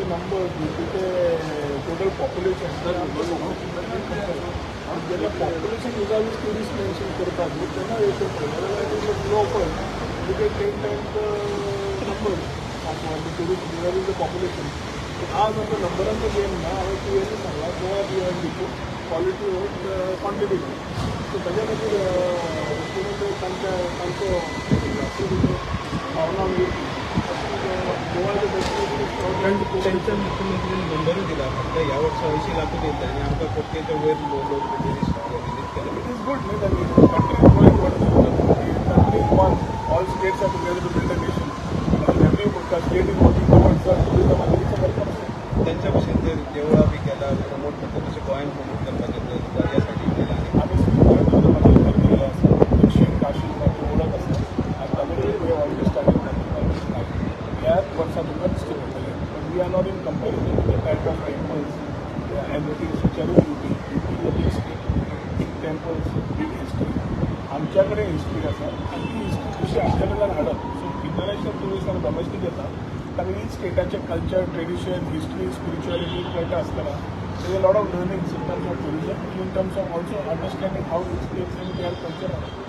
Number, युपीचे total population, जेन्ना population विजावीज tourist mention करतात न्हू, तेन्ना रेशो पळयता जाल्यार लो पळय, you get 10 times the number of the tourist vis-a-vis the population. आज आमच्या नंबरांचो गेम ना. हांवें क्लियरली सांगला, Goa beyond before quality over quantity. So ताज्या खातीर मुख्यमंत्री तांच्या तांचो भावना येवपी गोवाचे डेस्टिनेशन. त्यांच्या मुख्यमंत्र्यांनी नंबरूय दिला, फक्त ह्या वर्सा 80 लाखूच येयले आनी आमकां कोटीच्या वयर लोक ट्युरिस्ट विजीट केले. It is good, no, that the country is growing towards the country is one. All states are together to build a nation. And every state is working towards the tourism and it's a welcome step. त्यांच्या भशेन ते देवळां बी केला promote करता, तशें गोंयान promote करपाचें दर्या सायडीन केलां आनी आमी गोंय टुरिझमाचेर केल्लें आसा. दक्षीण काशी म्हाजी वळख आसा आनी ताजेर we already started. ह्या वर्सा तुमकां दिश्टी पडटलें, but we are not in comparison with the type of temples and things which are in UP. UP is a big state, big temples, big history. आमच्या कडेन हिस्ट्री आसा आनी ती हिस्ट्री कशी आमच्या कडल्यान हाडप, सो इंटरनॅशनल ट्युरिस्ट आनी डॉमेस्टीक येता, ताका ईच स्टेटाचें कल्चर, ट्रेडिशन, हिस्ट्री, स्पिरिच्युअलिटी कळटा आसतना there is a lot of learnings in terms of tourism, in terms of also understanding how each states and their culture are.